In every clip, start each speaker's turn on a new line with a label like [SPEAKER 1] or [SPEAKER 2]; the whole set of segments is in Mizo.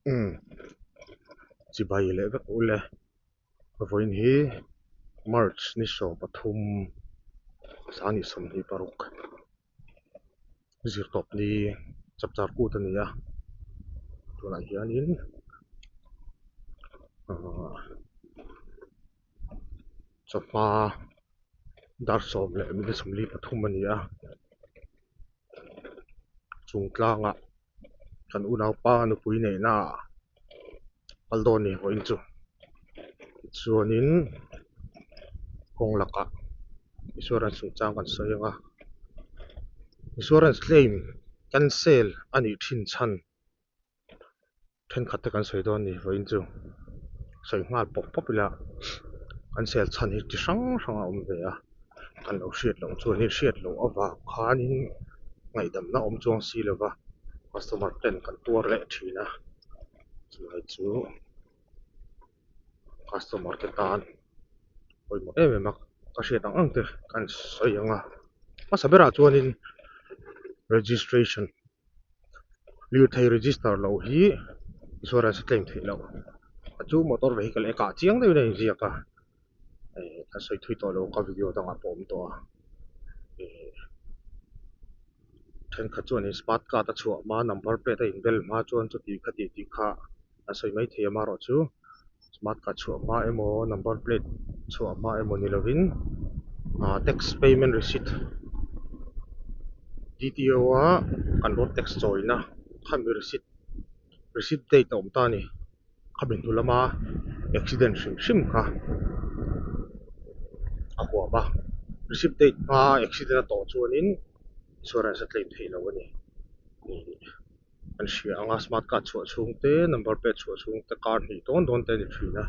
[SPEAKER 1] Umm chibai leh vek ule vawiin hi march ni 13 2026 zirtawp ni chapchar kut a ni a tunah hianin ahh chawhma dar 10:43 a ni a chung tlangah. Kan unaupa nupui neihna ah kal dawn ni vawiin chu tichuanin kawng lakah insurance chungchang kan sawi ang a insurance claim cancel a nih thin chhan thenkhat te kan sawi dawn ni vawiin chu sawi nghal pawp pawp ila cancel chhan hi chi hrang hrang a awm ve a. Kan lo hriat loh chuanin hriat loh avang khanin ngaihdamna awm chuang si lova customer ten kan tuar leh thin a chulai chu customer te tan pawimawh em em a ka hriat ang ang te kan sawi ang a hmasa berah chuanin registration lirthei register loh hi insurance a claim theih loh a chu motor vehicle e kah chiang deuhin a inziak a. eh ka sawi thui tawh lo ka video dangah pawh a awm tawh a eh thenkhat chuanin smart card a chhuah hma number plate a inbel hma chuan chuti khati tih kha a sawi mai thei a amaherawhchu smart card chhuah hma emaw number plate chhuah hma emaw ni lovin ah tax payment receipt D T O a kan road tax chawina khami receipt receipt date a awm ta a ni. Khami hnu lama accident hrim hrim kha a huam a, receipt date hma accident a tawh chuanin insurance a claim theih loh a ni. An hria ang a smart card chhuah chhung te number plate chhuah chhung te car hnih dawn dawn te a ni thin a,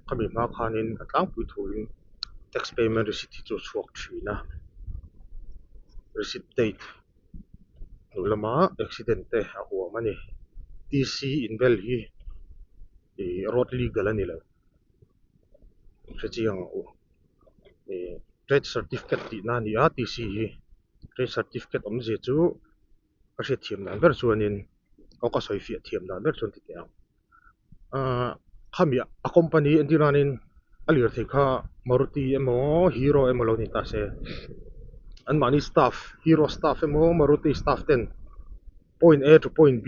[SPEAKER 1] khami hma khanin a tlangpui thuin tax payment receipt hi chu a chhuak thin a, receipt date. Hnu lama accident te a huam a ni. TC inbel hi ih road legal a ni lo. Hre chiang ang u. Ih trade certificate tihna a ni a TC hi. Trade certificate awmzia chu ka hriatthiam dan ber chuanin aw ka sawi fiah thiam dan ber chuan ti teh ang. Ahh khami a company entir nanin a lirthei kha Maruti emaw Hero emaw lo ni ta se anmahni staff Hero staff emaw Maruti staff ten point A to point B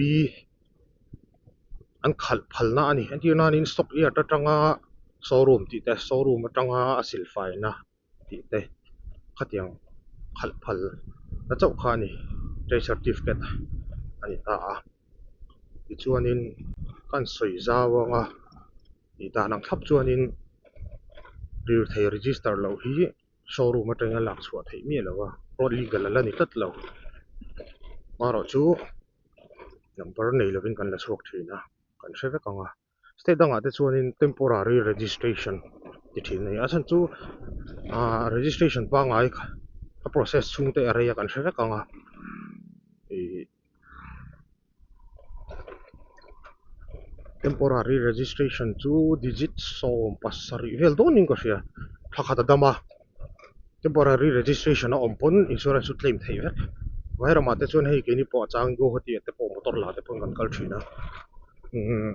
[SPEAKER 1] an khalh phalna a ni entir nanin stock yard atanga showroom tih te showroom atanga a silfaina. tih te khatiang khalh phal na chauh kha a ni trade certificate a ni ta a tichuanin kan sawi zau ang a tih dan ang thlap chuanin lirthei register loh hi showroom atangin a lak chhuah theih miah lo a road legal a la ni tlat lo amaherawh chu number nei lovin kan la chhuak thin a kan hre vek ang a. State dangah te chuanin temporary registration ti thin a ni a chhan chu ahh registration pangngai a process chhung te a rei a kan hre vek ang a ih temporary registration chu digit 17 vel dawnin ka hria thla khat a dam a. Temporary registration a awm pawn insurance chu claim theih vek. Vairamah te chuan hei keini pawh a chang Guwahati ah te pawh motor la te pawn kan kal thin a. Umm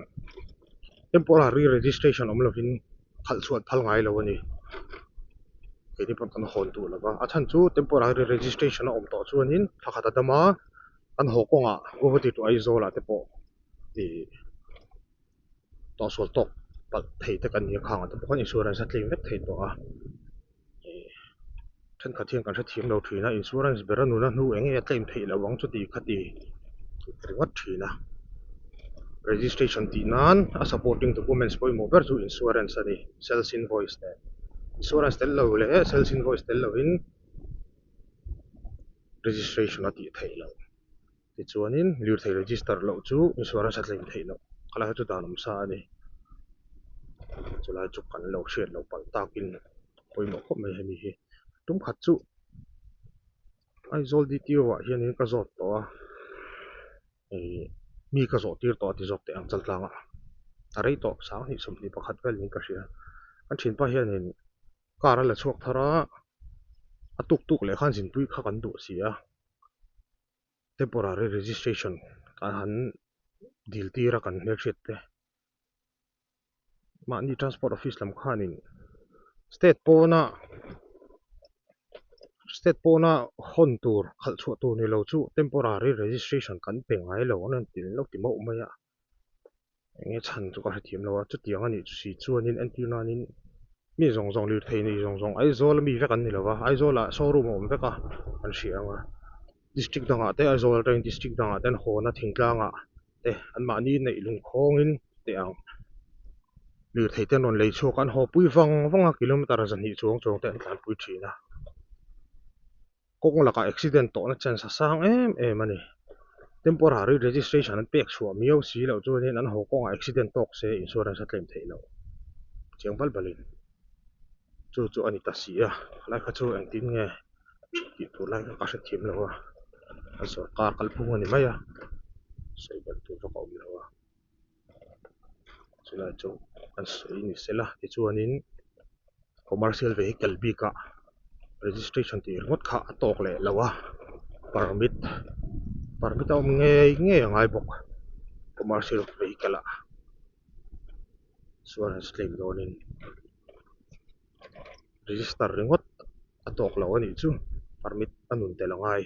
[SPEAKER 1] temporary registration awm lovin khalh chhuat phal ngai lo a ni. Keini pawn kan hawn duh lo va. A chhan chu temporary registration a awm tawh chuanin thla khat a dam a, kan haw kawngah Guwahati to Aizawl ah te pawh ih. Tawhsual tawk palh thei te kan ni a khang ah te pawh khan insurance a claim vek thei tawh a ih thenkhat hian kan hrethiam lo thin a insurance ber a nuna hnu eng nge a claim theih loh ang chuti khati ringawt thin a registration tih nan a supporting documents pawimawh ber chu insurance a ni sales invoice nen insurance tel lo leh sales invoice tel lovin registration a tih theih loh. Tichuanin lirthei register loh chu insurance a claim theih loh khalai kha chu dan awm sa a ni. Chulai chu kan lo hriat loh palh takin pawimawh khawp mai hemi hi. Tum khat chu Aizawl D T O ah hianin ka zawt tawh a, ih mi ka zawh tir tawh a ti zawk teh ang chaltlangah a rei tawh 2021 vel niin ka hria. Kan thianpa hianin car a la chhuak thar a, a tuk tuk leh khan zinpui kha kan duh si a. Temporary registration kan han dil tir a kan hmelhriat te mahni transport office lam khanin state pawna state pawna hawn tur khalh chhuah tur ni lo chu temporary registration kan pe ngai lo an rawn ti lo ti mauh mai a enge chhan chu ka hrethiam lo a chutiang a nih si chuanin entir nanin mi zawng zawng lirthei nei zawng zawng Aizawl ami vek an ni lo va Aizawl ah showroom a awm vek a an hria ang a district dangah te Aizawl atangin district dangah te an hawn a thingtlang ah te anmahni neih lungkhawngin teh ang lirthei te an rawn lei chhuak a an haw pui vang vang a kilometer zahnih chuang chuang te an tlanpui thin a kawng lakah accident tawhna chance a sang em em a ni temporary registration an pek chhuah miau si loh chuanin an haw kawngah accident tawk se insurance a claim theih loh chiang bal balin chu chu a ni ta si a helai kha chu engtin nge. Tih tur lai kha ka hrethiam lo a, an sawrkar kalphung a ni mai a, sawi belh tur vak a awm lo a, chulai chu an sawi ni sela tichuanin commercial vehicle bikah registration tih ringawt kha a tawk leh lo a, permit permit a awm ngei ngei a ngai bawk commercial vehicle ah insurance claim dawnin. Register ringawt a tawk lo a nih chu permit a nun tel a ngai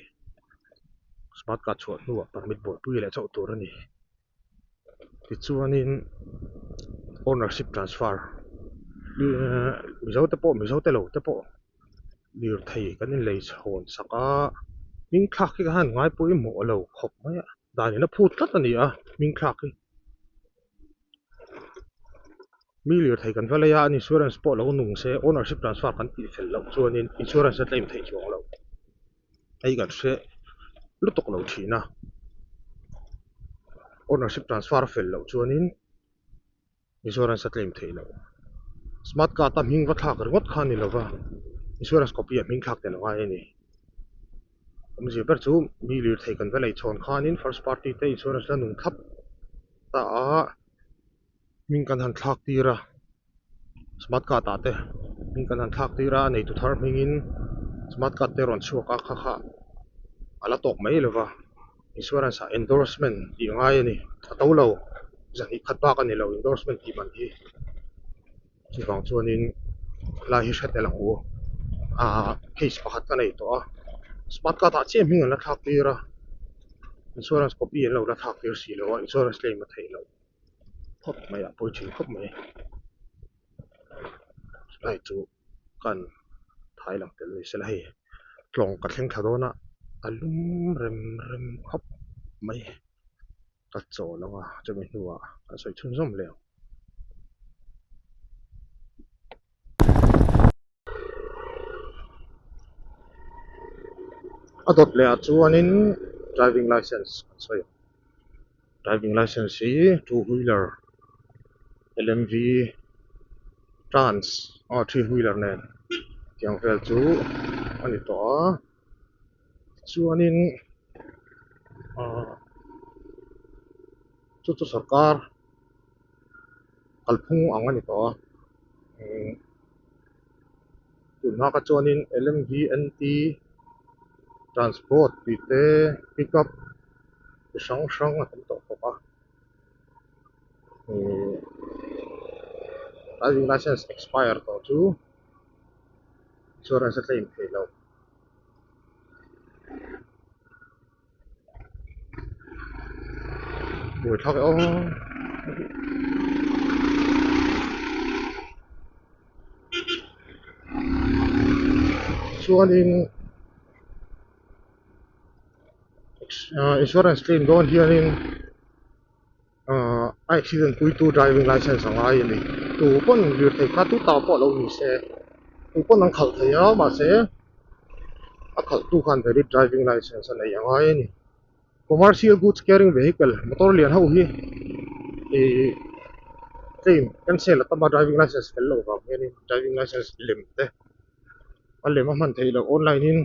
[SPEAKER 1] smart card chhuah hnuah permit buaipui leh chauh tur a ni tichuanin ownership transfer mizo te pawh mizo te lo te pawh lirthei kan inlei chhawn sak a hming thlak hi ka han ngai pawimawh lo khawp mai a dan in a phut tlat a ni a hming thlak hi. Mi lirthei kan va lei a, an insurance pawh lo nung se, ownership transfer kan tih fel loh chuanin insurance a claim theih chuang loh. Hei kan hre lutuk lo thin a, ownership transfer a fel loh chuanin insurance a claim theih loh. Smart card a hming va thlak ringawt kha a ni lova, insurance copy a hming thlak tel a ngai a ni. Awmzia ber chu mi lirthei kan va lei chhawn khanin first party te insurance la nung thlap ta a. Hming kan han thlak tir a smart card ah te hming kan han thlak tir a a neitu thar hmingin smart card te a rawn chhuak a kha kha a la tawk mai lo va insurance ah endorsement tih a ngai a ni a to lo zahnih khat bak a ni lo endorsement tih man hi chuvang chuanin helai hi hre tel ang u ah case pakhat ka nei tawh a smart card ah chiah hming an la thlak tir a insurance copy an lo la thlak tir si lo a insurance claim a theih loh. Khawp mai a pawi thin khawp mai chulai chu kan thai lang tel ni sela hei tlawng ka thleng thla dawn a a lum rem rem khawp mai ka chawl ang a chumi hnuah kan sawi chhunzawm leh ang. A dawt leh ah chuanin driving licence an sawi ang driving licence hi two wheeler L M V trans aw three wheeler nen tiang vel chu a ni tawh a chuanin ahh chu chu sawrkar. Kalphung ang a ni tawh a umm tun hma kha chuanin L M V N T transport tih te pick up chi hrang hrang a tam tawh bawk a umm driving licence expire tawh chu insurance a claim theih loh. Buaithlak e aw chuanin insurance claim dawn hianin ahh a accident puitu driving licence a ngai a ni tu pawn lirthei kha tu ta pawh lo ni se tu pawn an khalh thei a mahse a khalh tu khan valid driving licence a nei a ngai a ni commercial goods carrying vehicle motor lian ho hi ihh claim cancel a tam a driving licence fel loh vang hianin driving licence lem te a lem a hman theih loh online in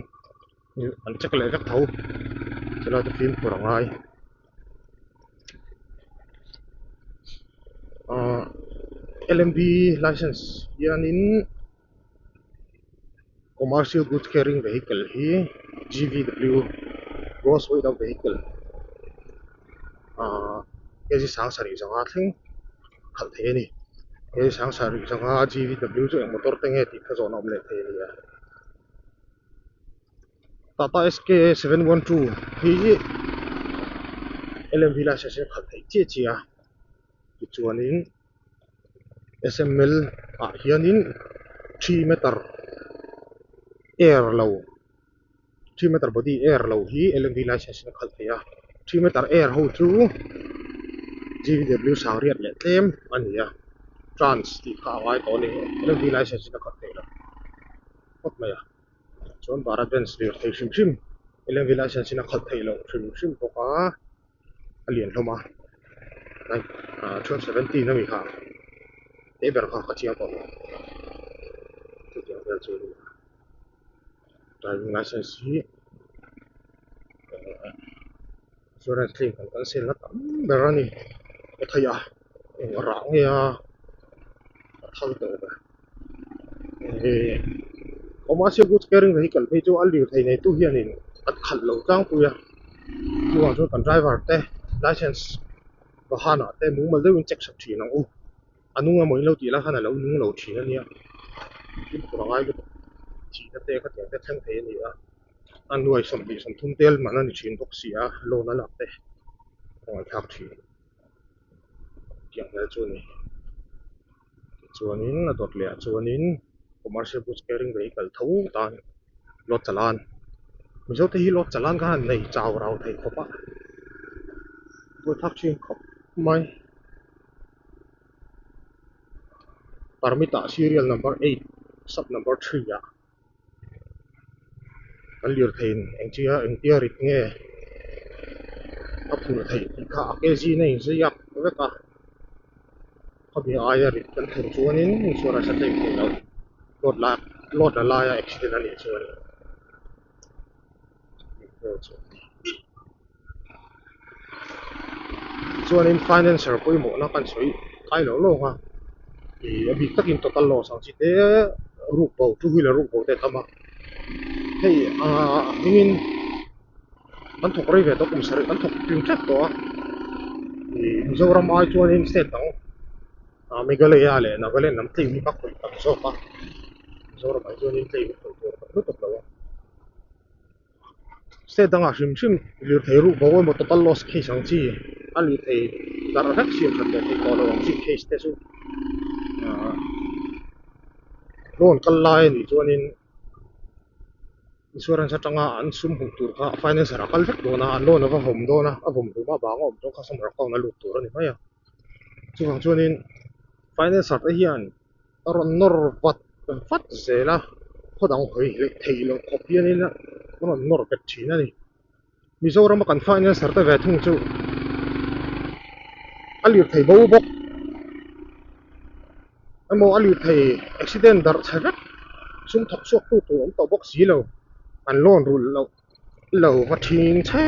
[SPEAKER 1] an check leh vek tho chulai te fimkhur a ngai. Ahh L M V licence hianin commercial goods carrying vehicle hi G V W gross weight of vehicle ahh. Kg sang sarih zanga thleng khalh thei a ni. Kg sang sarih zanga GVW chu eng motor te nge tih kha zawhna awm leh thei a ni a. Tata SK 712 hi LMV license in khalh theih chiah chiah a tichuanin SML ah hianin 3 meter air lo 3 meter body air lo hi LMV license in a khalh thei a 3 meter air ho chu GVW sangriat leh tlem a ni a trans tih kha a ngai tawh a ni LMV license in a khalh theih loh phawt mai a chuan Bharat Benz lir thei hrim hrim LMV license in a khalh theih loh hrim hrim bawk a a lian hlawm a 1217 ami kha teh ber kha ka chiang tawh lo chutiang vel chu a ni a driving license hi insurance claim kan cancel na tam ber a ni ka theih a eng rah nge a a thal tawh ber commercial goods carrying vehicle phei chu a lirthei neitu hianin an khalh lo tlangpui a chuvang chuan kan driver te license vahanah te mumal deuhin check sak thin ang u a nung emaw in lo tih lai khan a lo nung lo thin a nia fimkhur a ngai lutuk thihna te khatiang te thleng thei a ni a a nuai sawmhnih sawmthum tel man a ni thin bawk si a loan a lak te a ngaihthlak thin tiang vel chu a ni. Tichuanin a dawt leh ah chuanin commercial goods carrying vehicle tho tan load chalan mizo te hi load chalan khan an nei chau rau thei khawp a buaithlak thin khawp mai permit ah serial number 8 sub number 3 ah kan lirtheiin engtia engtia rit nge a phurh theih tih kha a kg na inziak vek a khawmi aia rit kan phurh chuanin insurance a claim theih loh load la load la laia accident a nih chuan chuanin financer pawimawhna kan sawi kai loh lawk a ih a bik takin total loss ang chi te ruk bo two wheeler ruk bo te a tam a hei ahh hmingin kan thawk rei ve tawh kum sarih kan thawk tling tlat tawh a ih Mizoram ai chuanin state dang ah Meghalaya leh Nagaland lam claim hi ka khawih tam zawk a Mizoram ah chuanin claim hi khawih tur a tam lutuk lo a. State dangah hrim hrim lirthei ruk bo emaw total loss case ang chi a lirthei darh vek siam that leh theih tawh lo ang chi case te chu ahh loan kal lai a nih chuanin insurance atanga an sum hmuh tur kha financer a kal vek dawn a an loan a va vawm dawn a a vawm hlum a vang a awm chuan customer account a lut tur a ni mai a chuvang chuanin financer te hian a rawn nawr vat vat zel a khaw dang hawi hleh theih loh khawp hianin a rawn nawr bet thin a ni Mizoram a kan financer te ve thung chu a lirthei bo bawk emaw a lirthei accident darh chhe vek sum thawk chhuak tu tur awm tawh bawk si lo an loan rulh loh lo va thin chhe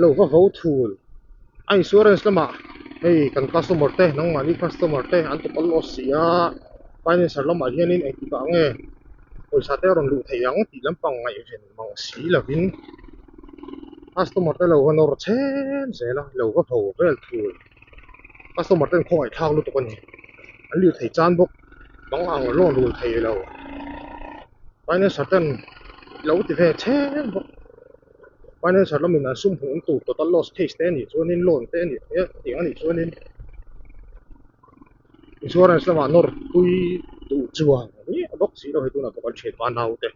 [SPEAKER 1] lo va vo thul a insurance lamah hei kan customer te nangmahni customer te an total loss si a financer lamah hianin engtikah nge pawisa te a rawn luh theih ang tih lampang ngaihven mang si lovin customer te lo va nawr chhen zel a lo va vo vel thul customer ten khawngaih thlak lutuk a ni an lir thei chan bawk bang ang loan rul thei lo. Financer ten lo ti ve cheng bawk financer lamin an sum hmuh tur total loss case te anih chuanin loan te anih theih a tiang anih chuanin insurance lamah nawr pui duh chuan hi a bawk si lo hei tunah pawh kan thianpa naute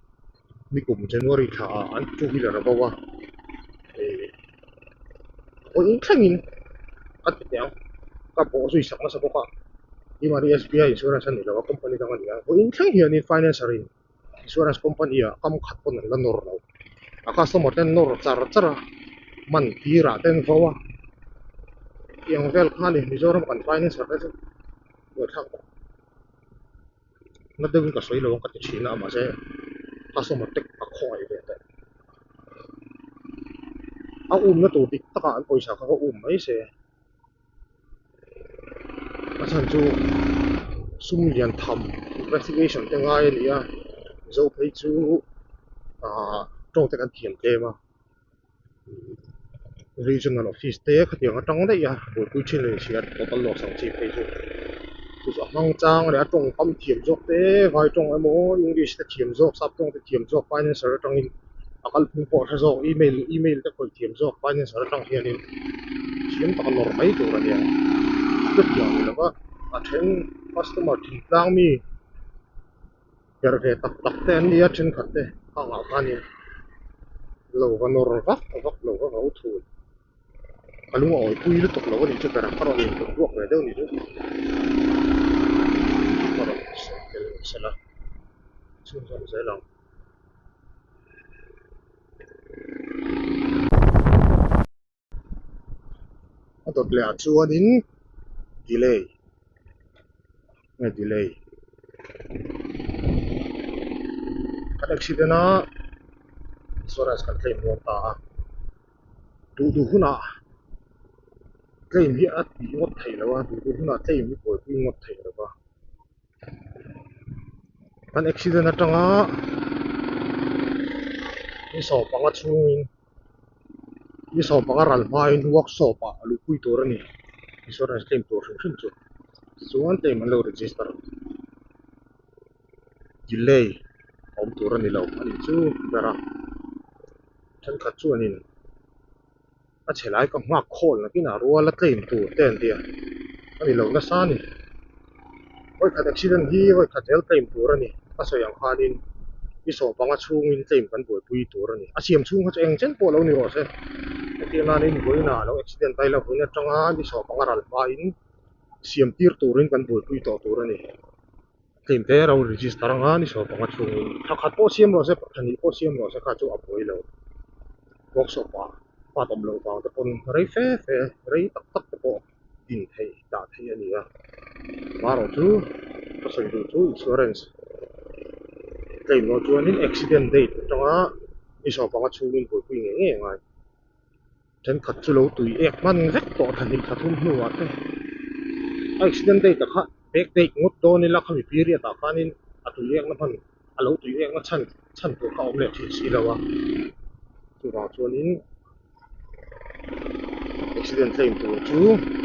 [SPEAKER 1] nikum January thla ah an two wheeler a bo a ih vawiin thlengin ka ti teh ang ka bawh zui sak nasa bawk a keimahni S_B_I insurance a ni lo a company dang a ni a vawiin thleng hianin financer in insurance company ah kam khat pawn an la nawr lo a customer te an nawr char char a man tirah te an vo a tiang vel kha a ni Mizoram kan financer te chu buaithlak bawk na deuhin ka sawi lo ang ka ti thin a mahse customer te a khawngaih ve tawh. A umna tur dik takah an pawisa kha va um mai se a chhan chu sum lian tham investigation te ngai a ni a mizo phei chu ahh tawng te kan thiam tlem a. Regional office te khatiang atang daih a buaipui thin a ni si a total loss ang chi phei chu chu chu a hmang chang leh a tawngkam thiam zawk te vai tawng emaw english te thiam zawk sap tawng te thiam zawk financier atangin a kalphung pawh a hre zawk email email te khawih thiam zawk financier atang hianin thiam taka nawr mai tur a nia chutiang ni lova a then customer thingtlang mi ber ve tak tak te an nia thenkhat te hangah khanin lo va nawr vak vak lo va vo thul ka lung a awi pui lutuk lo a nih chu ber a rawn input ruak ve deuh a nih chu ka rawn sawi tel sela chhunzawm zel ang. A dawt leh ah chuanin delay nge delay kan accident a insurance kan claim dawn ta a duh duh hunah claim hi a tih ngawt theih loh a duh duh hunah claim hi buaipui ngawt theih loh a. Kan accident atanga ni sawmpanga chhungin ni sawmpanga ral hmain workshop ah a luhpui tur a ni insurance claim tur hrim hrim chu tichuan claim an lo register delay a awm tur a ni lo a nih chu ber a thenkhat chuanin. A chhe lai ka nghak khawl nakinah rual a claim tur te an ti a, a ni lo nasa a ni. Vawikhat accident hi vawikhat zel claim tur a ni, ka sawi ang khanin i sawmpanga chhungin claim kan buaipui tur a ni. A siam chhung kha chu eng chen pawh lo ni rawh se, hetiang nanin vawiinah lo accident a ila vawiin atanga ni sawmpanga ral hmain siam tir turin kan buaipui tawh tur a ni. Claim te ro register anga ni sawmpanga chhungin thla khat pawh siam rawh se, thla hnih pawh siam rawh se kha chu a buai lo. Workshop ah part awm loh vang te pawn rei fe fe rei tak tak te pawh din theih dah theih a ni a marawh chu ka sawi duh chu insurance claim loh chuanin accident date atanga ni sawmpanga chhungin buaipui ngei ngei a ngai thenkhat chu lo tui ek hman vek tawh thla hnih thla thum hnuah te a accident date ah kha back date ngawt dawn ila khami period ah khanin a tui ekna hman. a lo tui ek na chhan chhan tur kha a awm leh thin si lo a chuvang chuanin accident claim tur chu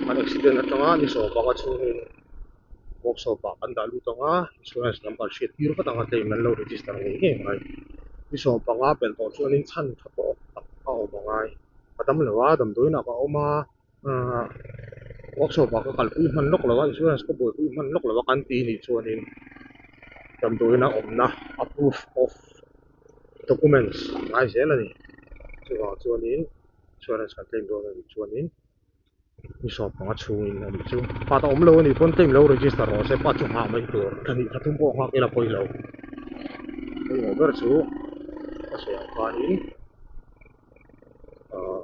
[SPEAKER 1] an accident atanga ni sawmpanga chhungin workshop ah kan dah lut ang a insurance lam kan hriat tir vat ang a claim an lo register ngei ngei mai ni sawmpanga pelh tawh chuanin chhan tha tawh tak a awm a ngai a dam lo a damdawiin ah ka awm a. Ahh workshop ah ka kalpui hman lawk lo a insurance ka buaipui hman lawk lo a kan tih nih chuanin damdawiin a awmna a proof of documents a ngai zel a ni chuvang chuanin insurance kan claim dawn a nih chuanin ni sawmpanga chhungin a nih chu part a awm lo a nih pawn claim lo register rawh se part chu nghah mai tur thla hnih thla thum pawh nghak ila pawi lo pawimawh ber chu ka sawi ang khanin ahh.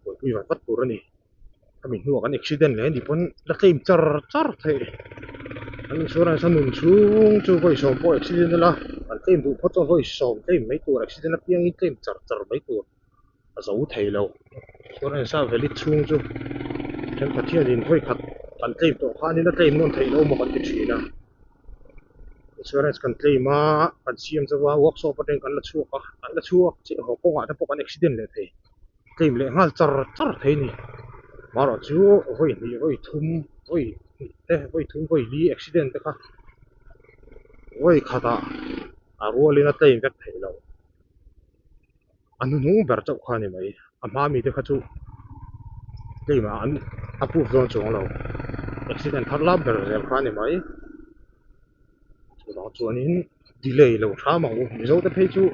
[SPEAKER 1] Buaipui vat vat tur a ni khami hnuah kan accident leh a nih pawn la claim char char theih an insurance a nun chhung chu vawi sawm pawh accident ila an claim duh phawt chuan vawi sawm claim mai tur accident apiangin claim char char mai tur a zo thei lo insurance a valid chhung chu thenkhat hianin vawi khat kan claim tawh khanin a claim nawn theih loh maw kan ti thin a insurance kan claim a kan siam zo a workshop atangin kan la chhuak a kan la chhuak chiah haw kawngah te pawh kan accident leh thei. Claim leh nghal char char thei a ni marawh chu vawi hnih vawi thum vawi hnih te vawi thum vawi li accident te kha vawi khatah a rualin a claim vek theih loh a hnuhnung ber chauh kha a ni mai a hma mite kha chu claim ah an approve dawn chuang lo accident thar lap ber zel kha a ni mai chuvang chuanin delay lo hram ang u mizo te phei chu.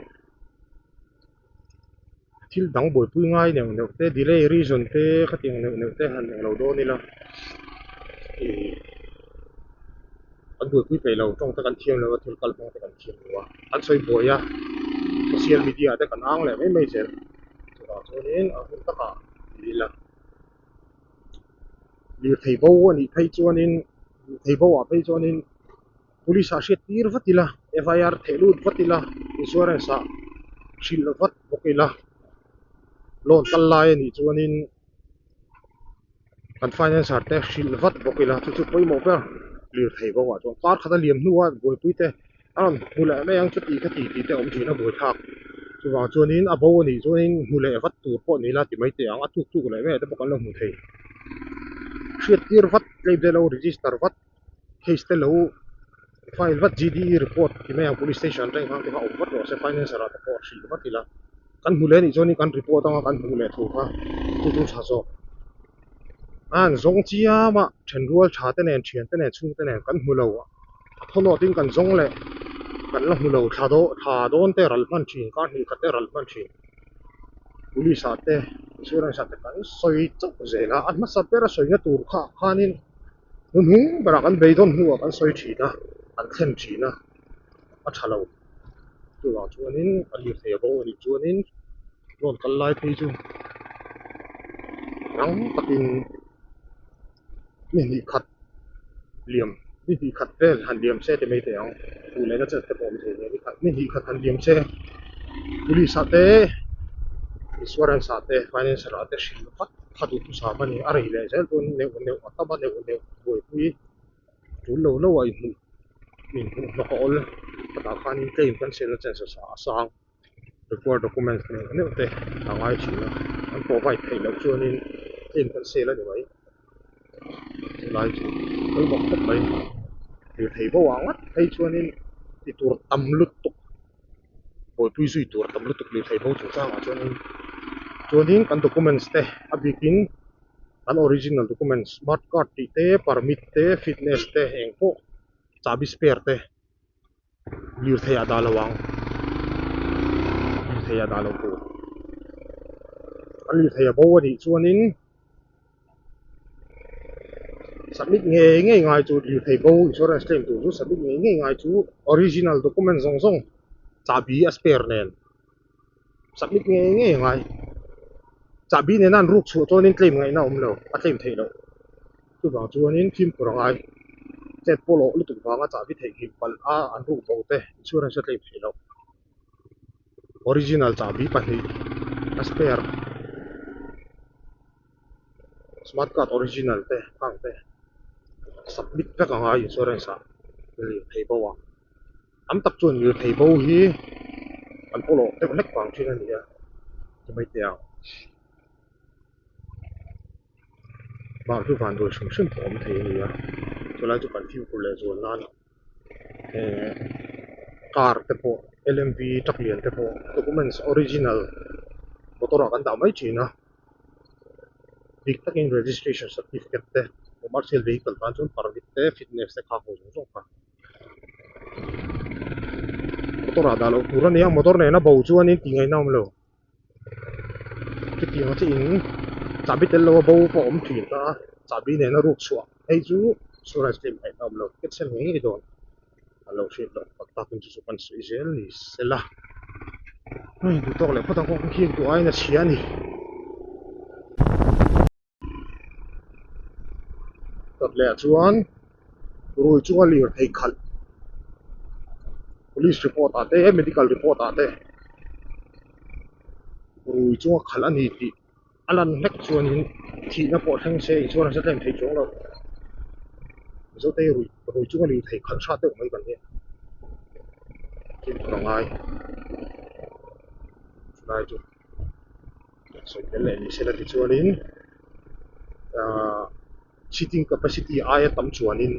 [SPEAKER 1] Thil dang buaipui ngai neuh neuh te delay reason te khatiang neuh neuh te han eng lo dawn ila ih kan buaipui peih lo tawng te kan thiam lo a thil kal hmang te kan thiam lo a an sawi buai a social media te kan ang leh mai mai zel chuvang chuanin a hun takah ti ila lirthei bo a nih phei chuanin lirthei bo ah phei chuanin. Police ah hriat tir vat ila, FIR theh lut vat ila, insurance ah hrilh vat bawk ila, loan kal lai a nih chuanin kan financer te hrilh vat bawk ila chu chu pawimawh ber lirthei bawk ah chuan kar khat a liam hnu a buaipui te a rawn hmu leh mai ang chuti khati tih te a awm thin a buaithlak. Chuvang chuanin a bo a nih chuanin hmu leh vat tur pawh ni la ti mai teh ang, a tuk tuk leh mai te pawh kan lo hmu thei. Hriat tir vat, claim te lo register vat, case te lo file vat, GDE report ti mai ang police station atang khan te kha awm vat rawh se, financer ah te pawh hrilh vat ila. Kan hmu leh a nih chuanin kan report anga kan hmuh leh thu kha chu chu tha zawk. A han zawng chiam a, thenrual tha te nen, thian te nen, chhung te nen kan hmu lo a. A thawhnawt in kan zawng leh kan la hmu lo thla daw thla dawn te ral hman thin kar hnih khat te ral hman thin police ah te insurance ah te kan sawi chauh zel a a hmasa ber a sawina tur kha khanin hnuhnung berah kan beidawn hnuah kan sawi thin a an thlen thin a a tha lo chuvang chuanin a lirthei a bo anih chuanin loan kal lai phei chu rang takin ni hnih khat liam ni hnih khat vel han liam se ti mai thei ang duh lehna chet te pawh awm thei nia ni hnih khat han liam se police ah te insurance ah te financial ah te hrilh vat kha duh thusam a ni a rei leh zel dawn neuh neuh a tam a neuh neuh buaipui tul lo lo a inhmuh inhmuh hnawk a awl chutah khanin claim kan siamna chances ah a sang. Required documents neuh neuh te a ngai thin a, an provide theih loh chuanin claim kan sel a ni mai. Chulai chu pawimawh khawp mai lirthei bo ah ngat phei chuanin ti tur tam lutuk buaipui zui tur tam lutuk lirthei bo chungchangah chuanin chuanin kan documents te a bikin kan original documents smart card tih te permit te fitness te eng pawh chahbi spare te. Lirthei ah dah lo ang lirthei ah dah lo tur a lirthei a bo a nih chuanin submit ngei ngei ngai chu lirthei bo insurance claim tur chu submit ngei ngei ngai chu original document zawng zawng chahbi a spare nen submit ngei ngei ngai chahbi nena an ruk chhuah chuanin claim ngaihna a awm lo a claim theih loh. Chuvang chuanin fimkhur a ngai chet pawlawh lutuk vanga chahbi theihnghilh palh a an ruk bo te insurance a claim theih loh. Original chahbi pahnih a spare smart card original te khang te submit vek a ngai insurance ah lirthei bo ah tam tak chuan lirthei bo hi an pawlawh deuh hlek vang thin a ni a ti mai teh ang. Bak chu van dawi hrim hrim pawh awm thei a ni a chulai chu kan fimkhur leh zual nan eh car te pawh L M V truck lian te pawh documents original motor ah kan dah mai thin a dik takin registration certificate te commercial vehicle tan chuan permit te fitness te kha ho zawng zawng kha motor ah dah loh tur a ni a motor nena bo chuanin tih ngaihna a awm lo. Chutiang chu in chahbi tel lo a bo pawh a awm thin ta a, chahbi nena ruk chhuah hei chu insurance claim theih na a awm lo, cancel ngei ngei dawn a lo hriat loh tak takin chu chu kan sawi zel ni sela hei duhtawk leh phawt ang kawng khi duh aiin a chhia a ni. Kawt leh ah chuan rui chunga lirthei khalh police report ah te medical report ah te rui chunga khalh a ni tih a lan hlek chuanin thihna pawh thleng se insurance a claim thei chuang lo mizo te hi rui rui chunga lirthei khalh hrat deuh mai kan nia fimkhur a ngai chulai chu. Sawi tel leh ni sela tichuanin ahh seating capacity aia tam chuanin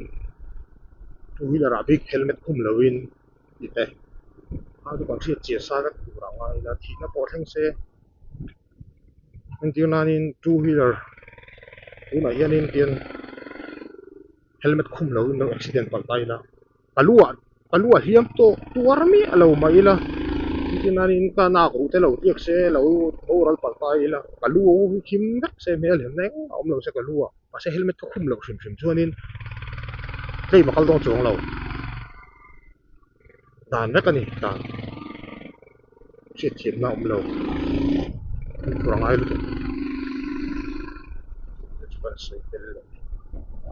[SPEAKER 1] two wheeler ah bik helmet khum loin tih te a chu kan hriat chiah sa vek tur ang a ila thihna pawh thleng se entir nanin two wheeler tunah hianin tian helmet khum loin lo accident palh ta ila. Ka lu ah ka lu a hliam tawh tuar miah lo mah ila chutiangin ka nak ruh te lo tliak se lo boral palh ta ila ka lu hi khim vek se hmel hem na engmah awm lo se ka lu ah mahse helmet ka khum loh hrim hrim chuanin claim a kal dawn chuang lo dan vek a ni dan hriatthiamna awm lo fimkhur a ngai lutuk chuan sawi tel leh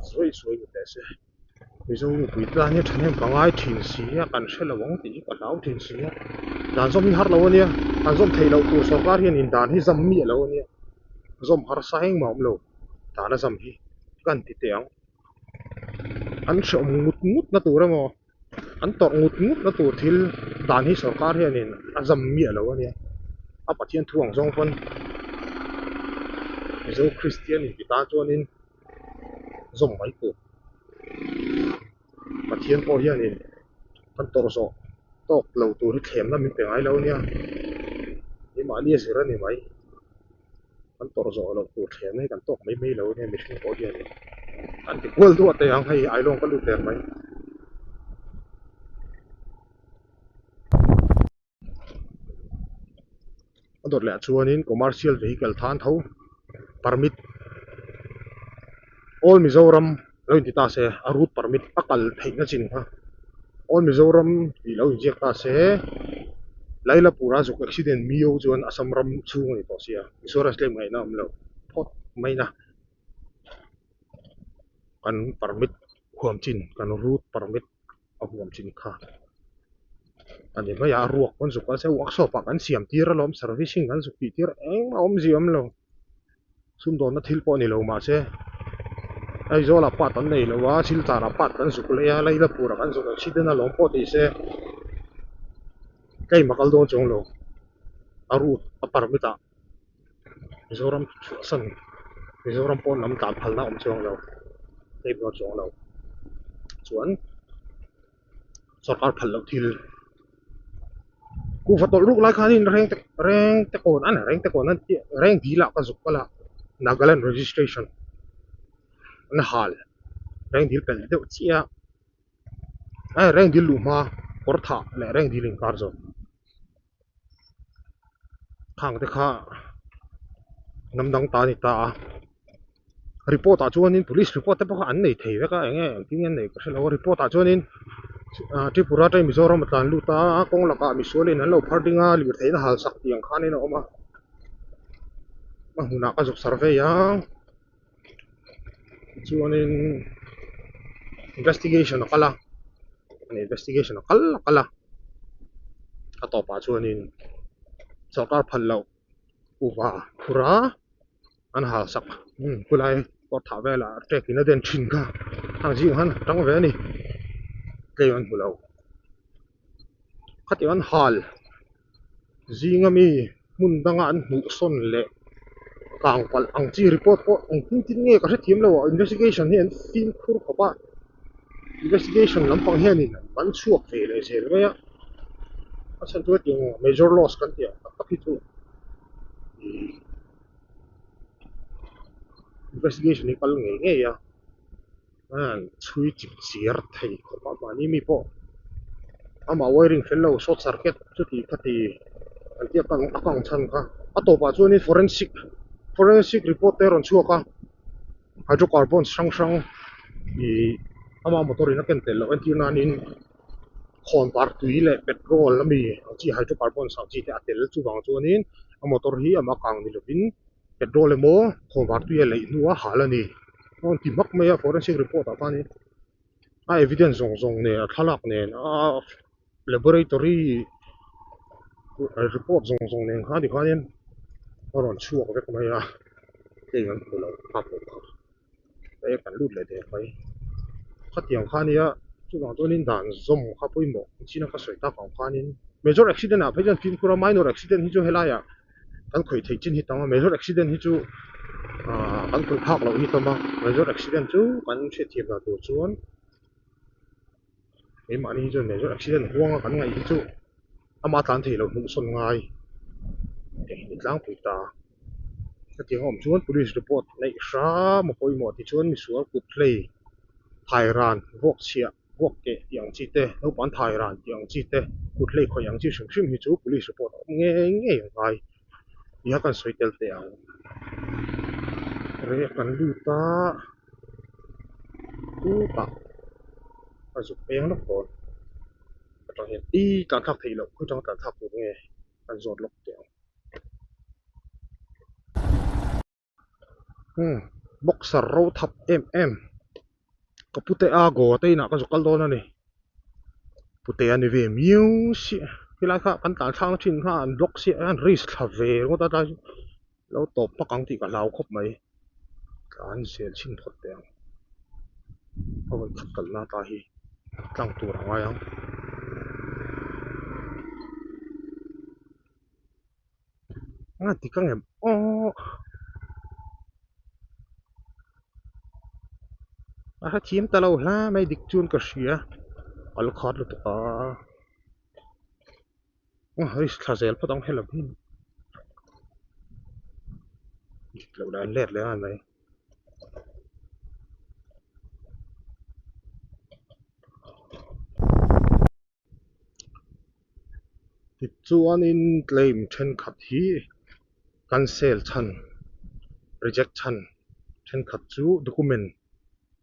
[SPEAKER 1] suai suai ni teh se. Mizo mipui tan hian thahnem ka ngai thin si a, kan hre lo ang tih hi ka hlau thin si a, dan zawm hi har lo a nia, an zawm theih loh tur sorkar hian in dan hi zam miah lo a nia, zawm harsa engmah a awm lo, dan a zam hi kan ti teh ang, an hrehawm ngut ngut na tur emaw an tawrh ngut ngut na tur thil Dan hi sorkar hianin a zam miah lo a nia. A Pathian thu ang zawng pawn Mizo Kristian inti tan chuanin zawm mai tur. Pathian pawh hianin kan tawrh zawh tawk lo tur hi thlemna min pe ngai lo a nia. Keimahni a zir a ni mai. Kan tawrh zawh loh tur thlemna hi kan tawk mai mai lo a nia mihring pawh hianin. An ti kual duah teh ang hei Ailawng ka lut der mai. A dawt leh ah chuanin commercial vehicle than tho permit all Mizoram lo inti ta se a route permit a kal theihna chin kha all Mizoram tih lo inziak ta se Lailapur a zuk accident mio chuan Assam ram chhung a ni tawh sia insurance claim ngaihna a awm lo phawt mai na kan permit huam chin kan route permit. a huam chin kha a ni mai a a ruak pawn zuk a se workshop ah kan siam tir alawm servicing kan zuk tih tir engmah awmzia awm lo sumdawnna thil pawh a ni lo mahse Aizawl ah part an nei lo a Silchar ah part kan zuk leh a Lailapur ah kan zuk accident alawm pawh tih se claim a kal dawn chuang lo a route a permit ah Mizoram chhuahsan Mizoram pawn lam tlan phalna a awm chuang lo claim dawn chuang lo chuan sorkar phal loh thil kuhva tawlh ruk lai khanin reng te reng te kawn a ni reng te kawn a ni reng dil ah ka zuk palh a Nagaland registration an hal reng dil pelh deuh chiah a reng dil luh hma kawr thah leh reng dil inkar zawk. Khang te kha hnam dang ta a ni ta a report ah chuanin police report te pawh kha an nei thei vek a eng nge engtin nge an neih ka hre lo a report ah chuanin ah Tripura atangin Mizoram a tlan lut a kawng lakah misualin an lo phar ding a lirtheihna hal sak tih ang khanin a awm a a hmunah ka zuk survey a chuanin investigation a kal a investigation a kal a kal a a tawpah chuanin sorkar phal loh kuhva phur a an hal sak khulai kawr thah velah trek in a den thin kha hang zing han tang ve a ni tlem an hmu lo khatiang an hal zinga mi hmun danga an hmuh sawn leh kang palh ang chi report pawh engtin tin nge ka hrethiam lo a investigation hi an fimkhur khawp a investigation lampang hianin an ban chhuak ve leh zel mai a a chhan chu hetiang major loss kan tih ang tak tak hi chu ihh investigation hi kal ngei ngei a an chhui chip chiar thei khawp a mahni mi pawh amah wiring fel lo short circuit chuti khati an tia kang a kang chhan kha a tawpah chuanin forensic forensic report te a rawn chhuak a hydrocarbons hrang hrang ih ama motor in a ken tel loh entir nanin khawn var tui leh petrol ami ang chi hydrocarbons ang chi te a tel chuvang chuanin a motor hi amah kang ni lovin. Petrol emaw khawvar tui a leih hnuah hal a ni. A rawn ti hmak mai a forensic report ah khanin a evidence zawng zawng nen a thlalak nen a laboratory report zawng zawng nen khan tikhanin a rawn chhuak vek mai a heng an hmu lo kha pawh kha hei kan lut leh der mai khatiang kha ania chuvang chuanin dan zawm kha pawimawh chin a ka sawi tak ang khanin major accident ah phei chuan fimkhur a minor accident hi chu helaiah. Kan khawih theih chin hi tam a major accident hi chu ahh kan khawih phak loh hi tam a major accident chu kan hriatthiam dan tur chuan keimahni hi chuan major accident huanga kan ngaih hi chu ama tlan thei loh hmuh sawn ngai eng ni tlangpui ta hetiang a awm chuan police report neih hram a pawimawh tichuan misual kut hlei thai ran vuak chhiah. Vuak keh tih ang chi te, naupang thai ran tih ang chi te, kut hlei khawih ang chi hrim hrim hi chu police report a awm ngei ngei ang ngai nia kan sawi tel teh ang. Reh kan lut a, chutah a zuk peng lawk dawn atang hian ih tlan thlak theih loh khawi tang tlan thlak tur nge kan zawt lawk teh ang. Boxer ro thap em em ka pute a goa te inah ka zu kal dawn a ni pute a ni ve miau siah helai kha kan tlan thlak na thin kha an block siah a an risk thla ve ringawt a tlai chu lo tawp hmak ang tih ka hlau khawp mai tlan zel chhin phawt teh ang a vawi khat kalna ta hi tlang tur a ngai ang. Eng a dik angem aw. A hrethiam ta lo hle mai dik chuan ka hria kal khat lutuk a aw hei thla zel phawt ang helam hi dik loh dan let leh a mai. Tichuanin claim thenkhat hi cancel chhan, reject chhan thenkhat chu document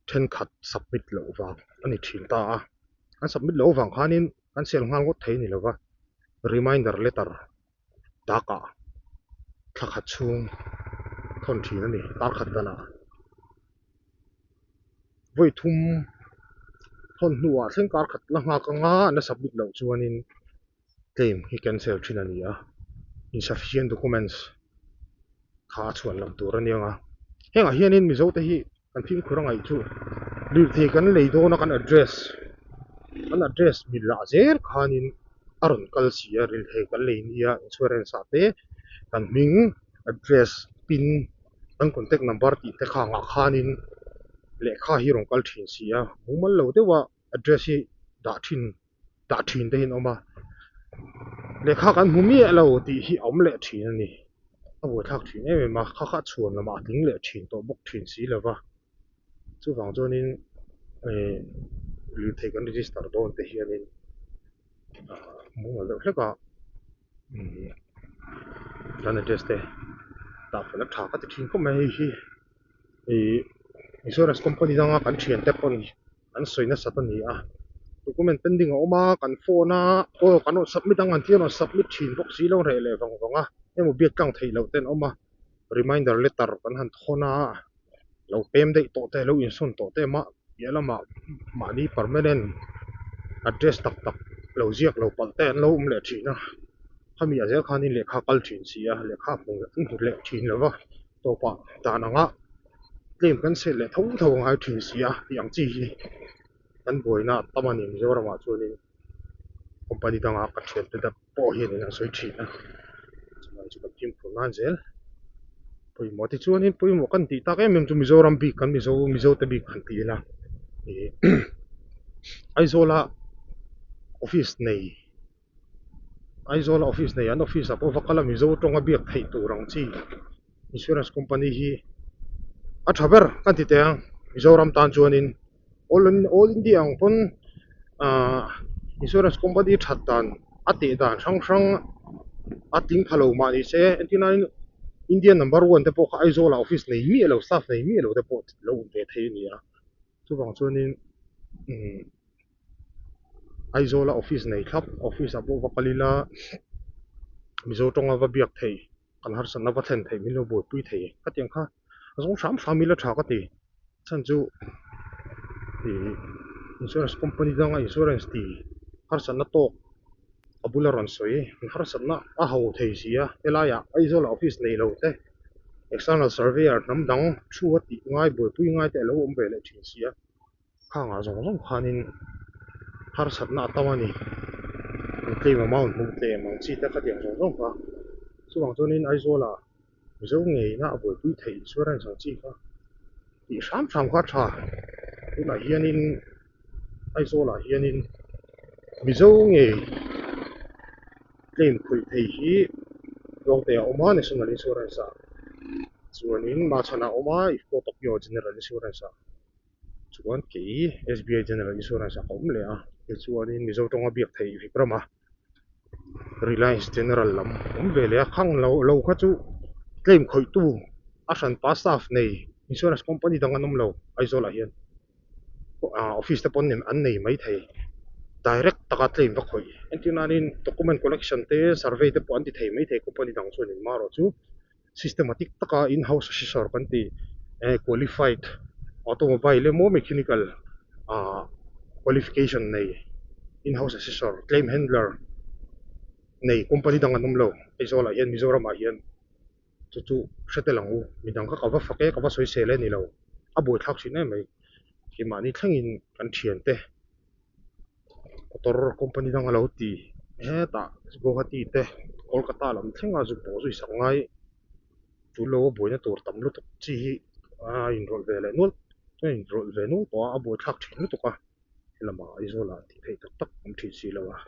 [SPEAKER 1] thenkhat submit loh vang a ni thin ta a. An submit loh avang khanin cancel nghal ngawt thei a ni lo va, reminder letter takah thla khat chhung thawn thin a ni, tar khat danah. Vawi thum thawn hnuah thleng kar khat la nghak anga an la submit loh chuanin claim hi cancel thin a ni a, insufficient documents kha a chhuan lam tur a ni ang a. Hengah hianin Mizo te hi kan fimkhur a ngaih chu lirthei kan lei dawn a kan address kan address mil lah zel khanin a rawn kal si a lirthei kan lei nia insurance ah te kan hming address pin kan contact number tih te kha angah khanin lehkha hi rawn kal thin si a mumal lo deuh a address hi dah thin dah thin te hi an awm a lehkha kan hmu miah lo tih hi a awm leh thin a ni a buaithlak thin em em a kha kha chhuan lamah a tling leh thin tawh bawk thin si lo va chuvang chuanin eh lirthei kan register dawn te hianin ah mumal deuh hlek a umm kan address te dah fel a tha ka ti thin khawp mai hei hi ih insurance company danga kan thiante pawn an sawi nasat a ni a document pending a awm a kan phone a aw kan rawn submit ang an tia rawn submit thin bawk si lo reh leh vang vang a emaw biak tlang theih loh te an awm a reminder letter kan han thawn a lo pem daih tawh te lo insawn tawh te mah piah lamah mahni permanent address tak tak lo ziak lo palh te an lo awm leh thin a khami ah zel khanin lehkha kal thin si a lehkha hmu an hmu leh thin lo va tawpah dan anga claim kan set leh tho tho a ngai thin si a tih ang chi hi kan buaina a tam a ni Mizoramah chuanin company danga ka thiante te pawh hianin an sawi thin a chuvang chu kan fimkhur nan zel pawimawh tichuanin pawimawh kan tih tak em em chu Mizoram bik kan Mizo Mizo te bik han ti ila ih Aizawla office nei. Aizawl office nei an office ah pawh va kal a Mizo tawnga biak theih tur ang chi insurance company hi a tha ber ka ti teh ang Mizoram tan chuanin all all India ang pawn ahh insurance company that dan a teh dan hrang hrang a tling pha lo mah ni se entirna in India number one te pawh kha Aizawl ah office nei miah lo staff nei miah lo te pawh lo awm ve thei a ni a chuvang chuanin umm. Aizawla office nei thlap office ah pawh va kal ila Mizo tawnga va biak thei kan harsatna va thlen theih min lo buaipui thei khatiang kha a zawng hram hram ila tha ka ti chhan chu ih insurance company danga insurance tih harsatna tawk a bula rawn sawi harsatna a ho thei si a helaiah Aizawla office nei lo te external surveyor hnam dang thu a tih ngai buaipui ngai te a lo awm ve leh thin si a. Khangah zawng zawng khanin harsatna a tam a ni. An claim amount hmuh tlem ang chi te khatiang zawng zawng kha. Chuvang chuanin Aizawlah Mizo ngeina a buaipui theih insurance ang chi kha tih hram hram kha a tha. Tunah hianin Aizawlah hianin Mizo ngei claim khawih thei hi Tluangte a awm a National Insurance ah chuanin Machhana a awm a Ifco Tokyo General Insurance ah. Chuan kei S_B_I General Insurance ah ka awm leh a tichuanin Mizo tawnga biak theih Vikram a Reliance General lam awm ve leh a khang lo lo kha chu claim khawih tu a hranpa staff nei insurance company dang an awm lo Aizawl ah hian ah office te pawh an nei mai thei direct taka claim va khawih entir nanin document collection te survey te pawh an ti thei mai thei company dang chuan in marawh chu. Systematic taka in house assessor kan tih eh qualified automobile emaw mechanical ah qualification nei in house assessor claim handler nei company dang an awm lo Aizawl ah hian Mizoram ah hian chu chu hre tel ang u midang kha ka va fak e ka va sawi sel e ni lo a buaithlak thin em mai keimahni thlengin kan thiante motor company dang a lo ti hetah Guwahati te. Kolkata lam thlenga zuk bawh zui sak ngai tul lo a buaina tur tam lutuk chi hi a inrawlh ve leh nual a inrawlh ve nual tawh a, a buaithlak thin lutuk a helamah Aizawl ah tih theih tak tak awm thin si lo a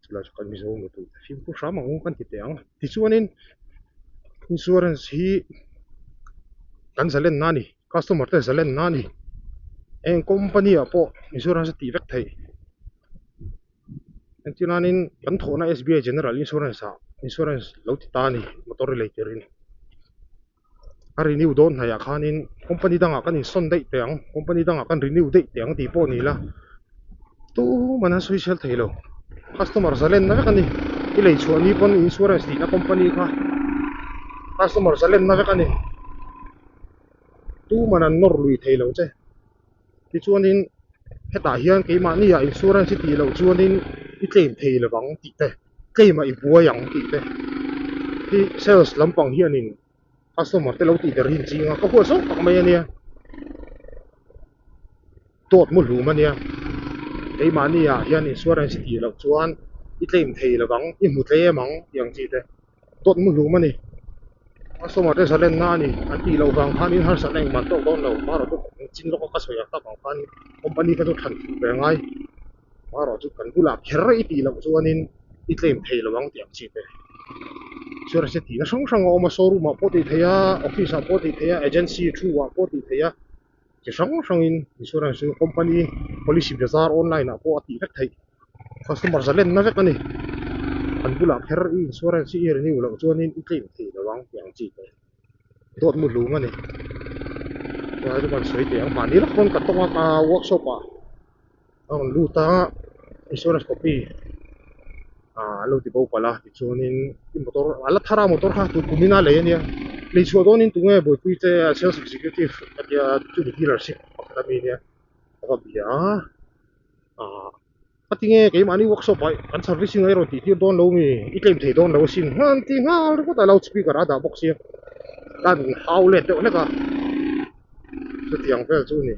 [SPEAKER 1] chulai chu kan Mizo mipui te fimkhur hram ang u kan ti teh ang tichuanin insurance hi kan zalenna a ni customer te zalenna a ni eng company ah pawh insurance a tih vek theih. Engtilanin kan thawhna SBI General Insurance ah insurance lo ti ta a ni motor i lei turin a renew dawn hnaih ah khanin company dangah kan insawn daih teh ang company dangah kan renew daih teh ang tih pawh ni la tuman an sawi sel thei lo customer zalenna vek a ni i lei chhuah ni pawn insurance tihna company kha customer zalenna vek a ni tuman an nawr lui thei lo che. Tichuanin hetah hian keimahni ah insurance i tih loh chuanin i claim thei lo vang tih te, claim ah i buai ang tih te hi sales lampang hianin customer te lo tih der hi an ching a, ka huat zawk tak mai a nia, dawt mu hlum a nia, keimahni ah hian insurance i tih loh chuan i claim thei lo vang, i hmu tlem ang tih ang chi te. Dawt mu hlum a ni. Customer te zalenna a ni. An tih loh vang khanin harsatna engmah an tawk dawn lo. Marawh chu chin lawka ka sawi ang tak ang khan company kha chu thlan fuh ve ngai. Marawh chu kan bulah kher i tih loh chuanin i claim thei lo ang tih ang chi te. Insurance hi tihna hrang hrang a awm a, showroom ah pawh tih theih a, office ah pawh tih theih a, agency thu ah pawh tih theih a, chi hrang hrangin insurance chu company policy bazar online ah pawh a tih vek theih. Customer zalenna vek a ni. An bulah kher i insurance hi i renew loh chuanin i claim thei lo ang tih ang chi te dawt mu hlum a ni. Chuan chu kan sawi teh ang mahni lawk pawn ka tawng a ka workshop ah a rawn lut a insurance copy ah a lo ti bo palh a tichuanin i motor a la thar a motor kha tun kum in a lei a nia lei chhuah dawnin tunge buaipui te sales executive a tia chumi dealership pakhat ami nia a va bia a. Ahh a ti nge keimahni workshop ah kan servicing a i rawn tih tir dawn lo mi i claim thei dawn lo asin han ti nghal ringawt a loudspeaker a dah bawk sia kan hau let deuh hlek a chutiang vel chu a ni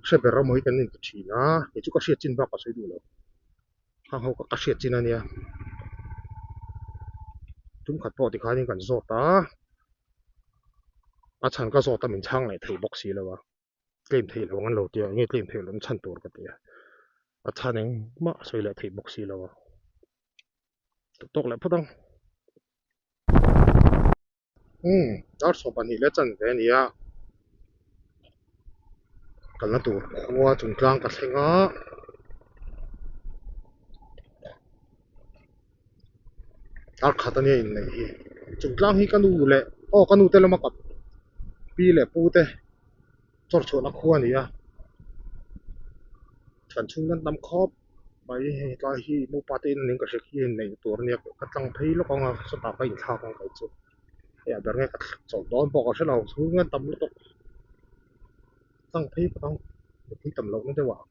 [SPEAKER 1] hre ber emaw hi kan inti thin a kei chu ka hriat chin bak a sawi duh lo hang ho ka hriat chin a nia tum khat pawh tikhanin kan zawt a a chhan ka zawt a min chhang leh thei bawk si lo a. Claim theih loh ang an lo ti a, enge claim theih loh an chhan tur ka ti a, a chhan engmah a sawi leh theih bawk si lo a, tawk leh phawt ang. Umm dar 12 leh chanve a ni a, kalna tur khua chungtlang ka thleng a, dar khat a nia inneih hi, chungtlang hi ka nu leh aw ka nu te lama ka pi leh pu te. Chawr chhuahna khua a ni a thian chhung nan tam khawp mai hei tlai hi nupa te in an ka hria khi a inneih tur a nia ka tlang phei lawk ang a sawtah ka inthlak ang kei chu hei ah ber nge ka chawlh dawn pawh ka hre lo chhung an tam lutuk tlang phei phawt ang mipui tam lohna deuh ah.